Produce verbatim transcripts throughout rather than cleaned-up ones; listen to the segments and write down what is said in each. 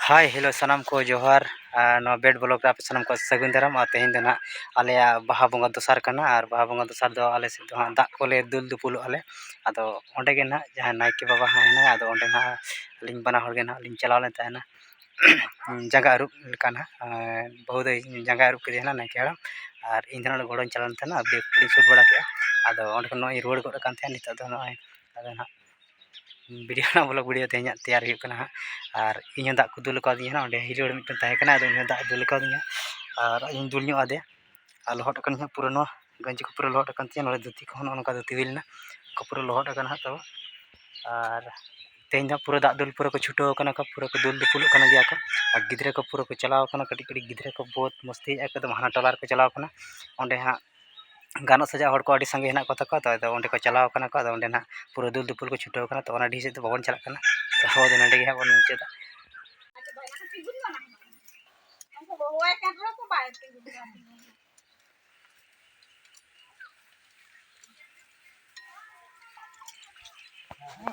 ᱦᱟᱭ, hello, ᱥᱟᱱᱟᱢ ᱠᱚ ᱡᱚᱦᱟᱨ᱾ ᱟᱨ ᱱᱚᱣᱟ ᱵᱮᱰ ᱵᱞᱚᱜ ᱨᱮ ᱟᱯᱮ ᱥᱟᱱᱟᱢ ᱠᱚ ᱥᱟᱹᱜᱩᱱ ᱫᱟᱨᱟᱢ᱾ ᱟᱨ ᱛᱮᱦᱮᱧ ᱫᱚ ᱱᱟᱦᱟᱜ ᱟᱞᱮᱭᱟᱜ ᱵᱟᱦᱟ ᱵᱚᱸᱜᱟ ᱫᱚᱥᱟᱨ ᱠᱟᱱᱟ᱾ ᱟᱨ ᱵᱟᱦᱟ ᱵᱚᱸᱜᱟ ᱫᱚᱥᱟᱨ ᱫᱚ ᱟᱞᱮ ᱥᱮᱫ ᱫᱚ ᱦᱟᱸᱜ ᱫᱟᱜ ᱠᱚᱞᱮ ᱫᱩᱞ ᱫᱩᱯᱩᱞᱚᱜᱼᱟ ᱞᱮ᱾ ᱟᱫᱚ ᱚᱸᱰᱮ ᱜᱮ ᱱᱟᱦᱟᱜ ᱡᱟᱦᱟᱸ ᱱᱟᱭᱠᱮ ᱵᱟᱵᱟ ᱦᱟᱸᱜ ᱦᱮᱱᱟᱭᱟ, ᱟᱫᱚ ᱚᱸᱰᱮ ᱱᱟᱦᱟᱜ ᱟᱹᱞᱤᱧ ᱵᱟᱱᱟ ᱦᱚᱲ ᱜᱮ ᱱᱟᱦᱟᱜ ᱞᱤᱧ ᱪᱟᱞᱟᱣ ᱞᱮᱱ ᱛᱟᱦᱮᱱᱟ᱾ ᱡᱟᱸᱜᱟ ᱟᱹᱨᱩᱵ ᱞᱮᱠᱟ ᱱᱟᱦᱟᱜ, ᱵᱟᱹᱦᱩ ᱫᱚᱭ ᱡᱟᱸᱜᱟ ᱟᱹᱨᱩᱵ ᱠᱮᱫᱮᱭᱟ ᱱᱟᱦᱟᱜ ᱱᱟᱭᱠᱮ ᱦᱟᱲᱟᱢ᱾ ᱟᱨ ᱤᱧ ᱫᱚ ᱱᱚᱰᱮ ᱜᱚᱲᱚᱧ ᱪᱟᱞᱟᱣ ᱞᱮᱱ ᱛᱟᱦᱮᱱᱟ, ᱟᱨ ᱵᱷᱤᱰᱤᱭᱳ ᱠᱚᱞᱤᱧ ᱥᱩᱴ ᱵᱟᱲᱟ ᱠᱮᱫᱼᱟ᱾ ᱟᱫᱚ ᱚᱸᱰᱮ ᱠᱷᱚᱱ ᱱᱚᱜᱼᱚᱭ ᱤᱧ ᱨᱩᱣᱟᱹᱲ ᱜᱚᱫ ᱟᱠᱟᱱ ᱛᱟᱦᱮᱸᱫ᱾ ᱱᱤᱛᱚᱜ ᱫᱚ ᱱᱚᱜᱼᱚᱭ ᱟᱫᱚ ᱱᱟᱦᱟᱜ ᱵᱷᱤᱰᱤᱭᱳ ᱨᱮᱱᱟᱜ ᱵᱞᱚᱜ ᱵᱷᱤᱰᱤᱭᱳ ᱛᱮᱦᱮᱧᱟᱜ ᱛᱮᱭᱟᱨ ᱦᱩᱭᱩᱜ ᱠᱟᱱᱟ ᱦᱟᱸᱜ᱾ ᱟᱨ ᱤᱧ ᱦᱚᱸ ᱫᱟᱜ ᱠᱚ ᱫᱩᱞ ᱠᱟᱣᱫᱤᱧᱟ ᱦᱟᱸᱜ, ᱚᱸᱰᱮ ᱦᱤᱞᱤ ᱦᱚᱲ ᱢᱤᱫᱴᱮᱱ ᱛᱟᱦᱮᱸ ᱠᱟᱱᱟ, ᱟᱫᱚ ᱩᱱᱤ ᱦᱚᱸ ᱫᱟᱜ ᱮ ᱫᱩᱞ ᱠᱟᱣᱫᱤᱧᱟ᱾ ᱟᱨ ᱤᱧ ᱫᱩᱞ ᱧᱚᱜ ᱟᱫᱮᱭᱟ᱾ ᱟᱨ ᱞᱚᱦᱚᱫ ᱟᱠᱟᱱ ᱦᱟᱸᱜ ᱯᱩᱨᱟᱹ, ᱱᱚᱣᱟ ᱜᱮᱧᱡᱤ ᱠᱚ ᱯᱩᱨᱟᱹ ᱞᱚᱦᱚᱫ ᱟᱠᱟᱱ ᱛᱤᱧᱟ, ᱱᱚᱰᱮ ᱫᱷᱩᱛᱤ ᱠᱚᱦᱚᱸ ᱱᱚᱜᱼᱚ ᱱᱚᱝᱠᱟ ᱫᱷᱩᱛᱤ ᱦᱩᱭ ᱞᱮᱱᱟ, ᱚᱱᱠᱟ ᱯᱩᱨᱟᱹ ᱞᱚᱦᱚᱫ ᱟᱠᱟᱱᱟ ᱦᱟᱸᱜ ᱛᱟᱵᱚ᱾ ᱟᱨ ᱛᱮᱦᱮᱧ ᱫᱚ ᱯᱩᱨᱟᱹ ᱫᱟᱜ ᱫᱩᱞ ᱯᱩᱨᱟᱹ ᱠᱚ ᱪᱷᱩᱴᱟᱹᱣ ᱟᱠᱟᱱᱟ ᱠᱚ, ᱯᱩᱨᱟᱹ ᱠᱚ ᱫᱩᱞ ᱫᱩᱯᱩᱞᱚᱜ ᱠᱟᱱᱟ ᱜᱮᱭᱟ ᱠᱚ᱾ ᱟᱨ ᱜᱤᱫᱽᱨᱟᱹ ᱠᱚ ᱯᱩᱨᱟᱹ ᱠᱚ ᱪᱟᱞᱟᱣ ᱟᱠᱟᱱᱟ, ᱠᱟᱹᱴᱤᱡ ᱠᱟᱹᱴᱤᱡ ᱜᱤᱫᱽᱨᱟᱹ ᱠᱚ ᱵᱚᱦᱩᱛ ᱢᱚᱥᱛᱤᱭᱮᱫᱼᱟ ᱠᱚ, ᱮᱠᱫᱚᱢ ᱦᱟᱱᱟ ᱴᱚᱞᱟ ᱨᱮᱠᱚ ᱪᱟᱞᱟᱣ ᱟᱠᱟᱱᱟ᱾ ᱚᱸᱰᱮ ᱦᱟᱸᱜ ᱜᱟᱱᱚᱜ ᱥᱟᱡᱟᱜ ᱦᱚᱲ ᱠᱚ ᱟᱹᱰᱤ ᱥᱟᱸᱜᱮ ᱦᱮᱱᱟᱜ ᱠᱚ ᱛᱟᱠᱚᱣᱟ ᱛᱚ, ᱟᱫᱚ ᱚᱸᱰᱮ ᱠᱚ ᱪᱟᱞᱟᱣ ᱠᱟᱱᱟ ᱠᱚ᱾ ᱟᱫᱚ ᱚᱸᱰᱮ ᱱᱟᱦᱟᱜ ᱯᱩᱨᱟᱹ ᱫᱩᱞ ᱫᱩᱯᱩᱞ ᱠᱚ ᱪᱷᱩᱴᱟᱹᱣ ᱠᱟᱱᱟ, ᱛᱚ ᱚᱱᱟ ᱰᱤᱦᱤ ᱥᱮᱫ ᱫᱚ ᱵᱟᱵᱚᱱ ᱪᱟᱞᱟᱜ ᱠᱟᱱᱟ᱾ ᱛᱚ ᱟᱵᱚ ᱫᱚ ᱱᱚᱸᱰᱮ ᱜᱮ ᱦᱟᱸᱜ ᱵᱚᱱ ᱢᱩᱪᱟᱹᱫᱟ᱾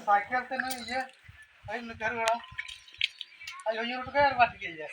ᱥᱟᱭᱠᱮᱞ ᱛᱮ ᱱᱩᱭ ᱤᱭᱟᱹ, ᱟᱭ ᱱᱩᱭ ᱠᱟᱹᱨᱩ ᱦᱟᱲᱟᱢ, ᱟᱭ ᱩᱭᱩᱨ ᱦᱚᱴᱚ ᱠᱟᱭ ᱟᱨ ᱵᱟᱝ ᱴᱷᱤᱠᱟᱹᱭᱟ᱾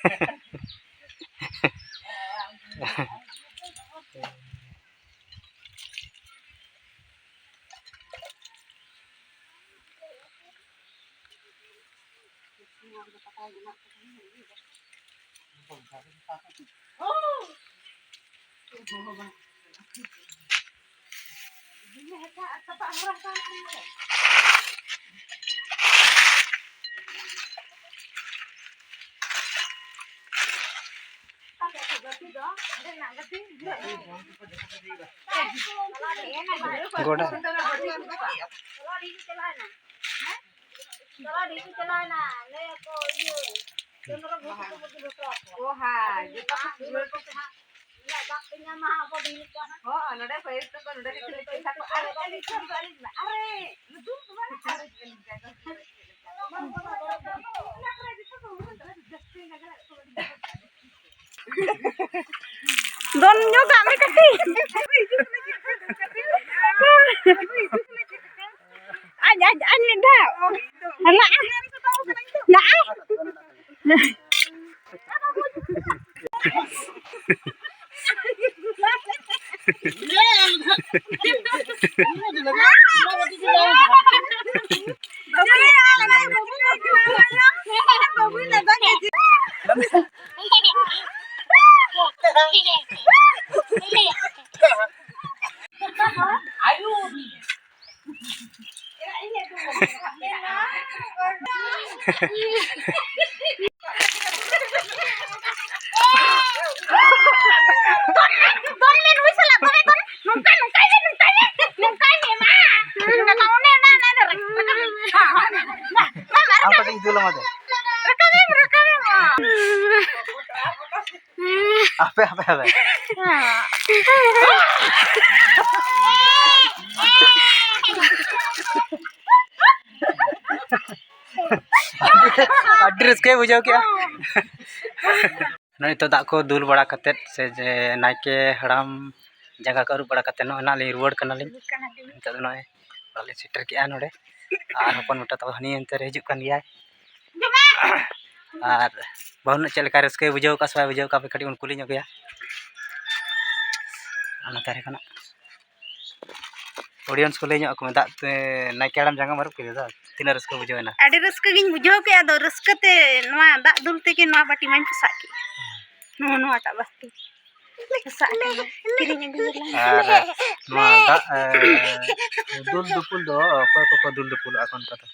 ᱜᱚᱰᱟ᱾ ᱦᱚᱸ, ᱱᱚᱰᱮ ᱯᱟᱹᱦᱤᱞ ᱫᱚᱠᱚ ᱱᱚᱰᱮ ᱜᱮ ᱠᱷᱟᱹᱞᱤ ᱯᱚᱭᱥᱟ ᱠᱚ ᱟᱨᱮᱡ ᱟᱹᱞᱤᱧ ᱠᱷᱟᱱ ᱫᱚ ᱟᱹᱞᱤᱧ ᱢᱟ ᱟᱨᱮᱡ, ᱫᱩᱞ ᱫᱚ ᱵᱟᱝ ᱟᱨᱮᱡ ᱟᱹᱞᱤᱧ ᱠᱷᱟᱱ ᱫᱚ᱾ ᱫᱚᱱ ᱧᱚᱜᱟᱜ ᱢᱮ ᱠᱟᱹᱴᱤᱡ᱾ ᱟᱡ, ᱟᱡ, ᱟᱡ ᱢᱤᱫ ᱫᱷᱟᱣ᱾ ᱞᱟᱜ-ᱟ᱾ ᱞᱟᱜ-ᱟ᱾ ᱫᱚᱱ ᱢᱮ, ᱱᱩᱭ ᱥᱟᱞᱟᱜ ᱫᱚᱢᱮ ᱫᱚᱱ᱾ ᱱᱚᱝᱠᱟ, ᱱᱚᱝᱠᱟᱭ ᱢᱮ, ᱱᱚᱝᱠᱟᱭ ᱢᱮ, ᱱᱚᱝᱠᱟᱭ ᱢᱮ, ᱢᱟ᱾ ᱱᱚᱝᱠᱟ, ᱚᱱᱮ ᱚᱱᱟ, ᱚᱱᱟ, ᱚᱱᱟ, ᱨᱟᱠᱟᱵ ᱢᱮ᱾ ᱟᱢ ᱠᱟᱹᱴᱤᱡ ᱤᱧ ᱫᱩᱞ ᱟᱢᱟ ᱫᱮ᱾ ᱨᱟᱠᱟᱵ ᱢᱮ, ᱨᱟᱠᱟᱵ ᱢᱮ, ᱢᱟ᱾ ᱦᱟᱯᱮ, ᱦᱟᱯᱮ, ᱦᱟᱯᱮ᱾ ᱟᱹᱰᱤ, ᱟᱹᱰᱤ ᱨᱟᱹᱥᱠᱟᱹᱭ ᱵᱩᱡᱷᱟᱹᱣ ᱠᱮᱜᱼᱟ᱾ ᱱᱚᱜᱼᱚᱭ ᱱᱤᱛᱚᱜ ᱫᱟᱜ ᱠᱚ ᱫᱩᱞ ᱵᱟᱲᱟ ᱠᱟᱛᱮᱫ ᱥᱮ ᱡᱮ ᱱᱟᱭᱠᱮ ᱦᱟᱲᱟᱢ ᱡᱟᱸᱜᱟ ᱠᱚ ᱟᱹᱨᱩᱵ ᱵᱟᱲᱟ ᱠᱟᱛᱮᱫ ᱱᱚᱜᱼᱚᱭ ᱱᱟᱜ ᱞᱤᱧ ᱨᱩᱣᱟᱹᱲ ᱠᱟᱱᱟᱞᱤᱧ᱾ ᱱᱤᱛᱚᱜ ᱫᱚ ᱱᱚᱜᱼᱚᱭ ᱚᱲᱟᱜ ᱞᱤᱧ ᱥᱮᱴᱮᱨ ᱠᱮᱜᱼᱟ ᱱᱚᱰᱮ᱾ ᱟᱨ ᱦᱚᱯᱚᱱ ᱵᱮᱴᱟ ᱛᱟᱵᱚ ᱦᱟᱹᱱᱤ ᱦᱟᱱᱛᱮ ᱨᱮ ᱦᱤᱡᱩᱜ ᱠᱟᱱ ᱜᱮᱭᱟᱭ᱾ ᱟᱨ ᱵᱟᱹᱦᱩ ᱪᱮᱫ ᱞᱮᱠᱟ ᱨᱟᱹᱥᱠᱟᱹᱭ ᱵᱩᱡᱷᱟᱹᱣ ᱠᱟᱜᱼᱟ ᱥᱮ ᱵᱟᱭ ᱵᱩᱡᱷᱟᱹᱣ ᱠᱟᱜᱼᱟ, ᱦᱟᱯᱮ ᱠᱟᱹᱴᱤᱡ ᱵᱚᱱ ᱠᱩᱞᱤ ᱧᱚᱜ ᱮᱭᱟ᱾ ᱚᱱᱟ ᱫᱷᱟᱨᱮ ᱠᱷᱚᱱᱟᱜ audience ᱠᱚ ᱞᱟᱹᱭ ᱧᱚᱜ ᱟᱠᱚ ᱢᱮ, ᱫᱟᱜ ᱛᱮ ᱱᱟᱭᱠᱮ ᱦᱟᱲᱟᱢ ᱡᱟᱸᱜᱟ ᱢᱟᱹᱨᱩᱵ ᱠᱮᱫᱟ, ᱫᱟᱜ ᱛᱤᱱᱟᱹᱜ ᱨᱟᱹᱥᱠᱟᱹ ᱵᱩᱡᱷᱟᱹᱣ ᱮᱱᱟ? ᱟᱹᱰᱤ ᱨᱟᱹᱥᱠᱟᱹ ᱜᱤᱧ ᱵᱩᱡᱷᱟᱹᱣ ᱠᱮᱫᱟ, ᱟᱫᱚ ᱨᱟᱹᱥᱠᱟᱹ ᱛᱮ ᱱᱚᱣᱟ ᱫᱟᱜ ᱫᱩᱞ ᱛᱮᱜᱮ ᱱᱚᱣᱟ ᱵᱟᱹᱴᱤ ᱢᱟᱧ ᱯᱚᱥᱟᱜ ᱠᱮᱫ᱾ ᱱᱚᱣᱟ, ᱱᱚᱣᱟᱴᱟᱜ ᱵᱟᱹᱴᱤ ᱯᱚᱥᱟᱜ ᱠᱟᱱᱟ, ᱠᱤᱨᱤᱧ ᱟᱹᱜᱩ ᱞᱮᱫᱟ᱾ ᱟᱨ ᱱᱚᱣᱟ ᱫᱟᱜ, ᱮ, ᱫᱩᱞ ᱫᱩᱯᱩᱞ ᱫᱚ ᱚᱠᱚᱭ ᱠᱚᱠᱚ ᱫᱩᱞ ᱫᱩᱯᱩᱞᱚᱜᱼᱟ ᱠᱚ ᱚᱱᱠᱟ ᱫᱚ?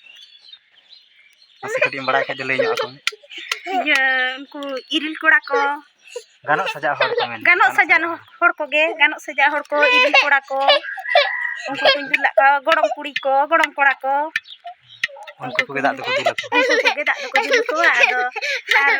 ᱢᱟᱥᱮ ᱠᱟᱹᱴᱤᱡ ᱮᱢ ᱵᱟᱲᱟᱭ ᱠᱷᱟᱡ ᱫᱚ ᱞᱟᱹᱭ ᱧᱚᱜ ᱟᱠᱚ ᱢᱮ᱾ ᱤᱭᱟᱹ, ᱩᱱᱠᱩ ᱤᱨᱤᱞ ᱠᱚᱲᱟ ᱠᱚ᱾ ᱜᱟᱱᱚᱜ ᱥᱟᱡᱟᱜ ᱦᱚᱲ ᱠᱚ ᱢᱮᱱ᱾ ᱜᱟᱱᱚᱜ ᱥᱟᱡᱟᱜ ᱦᱚᱲ ᱠᱚᱜᱮ, ᱜᱟᱱᱚᱜ ᱥᱟᱡᱟᱜ ᱦᱚᱲ ᱠᱚ, ᱤᱨᱤᱞ ᱠᱚᱲᱟ ᱠᱚ᱾ ᱩᱱᱠᱩ ᱠᱚᱧ ᱫᱩᱞᱟᱜ ᱠᱚᱣᱟ, ᱜᱚᱲᱚᱢ ᱠᱩᱲᱤ ᱠᱚ, ᱜᱚᱲᱚᱢ ᱠᱚᱲᱟ ᱠᱚ᱾ ᱩᱱᱠᱩ ᱠᱚᱜᱮ ᱫᱟᱜ ᱫᱚᱠᱚ ᱫᱩᱞ ᱟᱠᱚᱣᱟ᱾ ᱩᱱᱠᱩ ᱠᱚᱜᱮ ᱫᱟᱜ ᱫᱚᱠᱚ ᱫᱩᱞ ᱟᱠᱚᱣᱟ᱾ ᱟᱫᱚ ᱟᱨ